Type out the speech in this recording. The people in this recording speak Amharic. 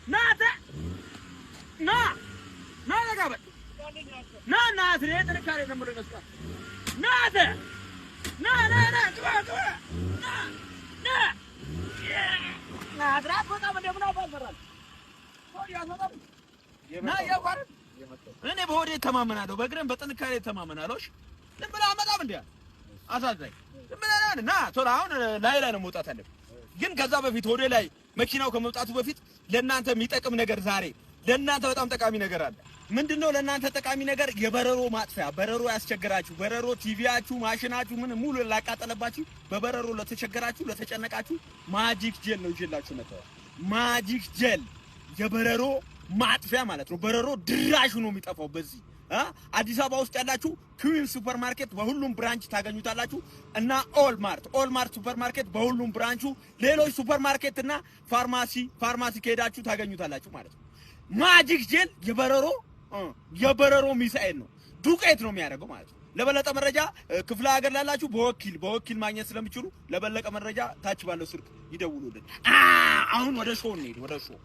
ና አንተ፣ ና ና፣ ጠጋ በል፣ ና ና፣ ጥንካሬ ዘምሮ ይመስላል። ና አንተ፣ ና ና ና፣ ግባ ግባ፣ ና ና ና። አትወጣም እንደ ምን አባት ፈራል? አትወጣም? ና እያልኩ አይደል? እኔ በሆዴ እተማመናለሁ፣ በእግሬም በጥንካሬ እተማመናለሁ። እሺ ዝም ብለህ አመጣም እንዴ አሳዛኝ። ዝም ብለህ ና ቶሎ። አሁን ላይ ላይ ነው መውጣት አለብን። ግን ከዛ በፊት ወደ ላይ መኪናው ከመውጣቱ በፊት ለእናንተ የሚጠቅም ነገር፣ ዛሬ ለእናንተ በጣም ጠቃሚ ነገር አለ። ምንድነው ለእናንተ ጠቃሚ ነገር? የበረሮ ማጥፊያ። በረሮ ያስቸገራችሁ፣ በረሮ ቲቪያችሁ፣ ማሽናችሁ ምን ሙሉ ላቃጠለባችሁ፣ በበረሮ ለተቸገራችሁ፣ ለተጨነቃችሁ Magic Gel ነው ይዤላችሁ መጥተዋል። Magic Gel የበረሮ ማጥፊያ ማለት ነው። በረሮ ድራሹ ነው የሚጠፋው በዚህ። አዲስ አበባ ውስጥ ያላችሁ Queen ሱፐር ማርኬት በሁሉም branch ታገኙታላችሁ እና All Mart፣ All Mart ሱፐር ማርኬት በሁሉም branch ኡ፣ ሌሎች ሱፐር ማርኬት እና ፋርማሲ ከሄዳችሁ ታገኙታላችሁ ማለት ነው። Magic Gel የበረሮ ሚሳኤል ነው። ዱቄት ነው የሚያደርገው ማለት ነው። ለበለጠ መረጃ ክፍለ ሀገር ላላችሁ በወኪል ማግኘት ስለሚችሉ ለበለጠ መረጃ ታች ባለው ስልክ ይደውሉልን። አሁን ወደ show እንሂድ። ወደ show።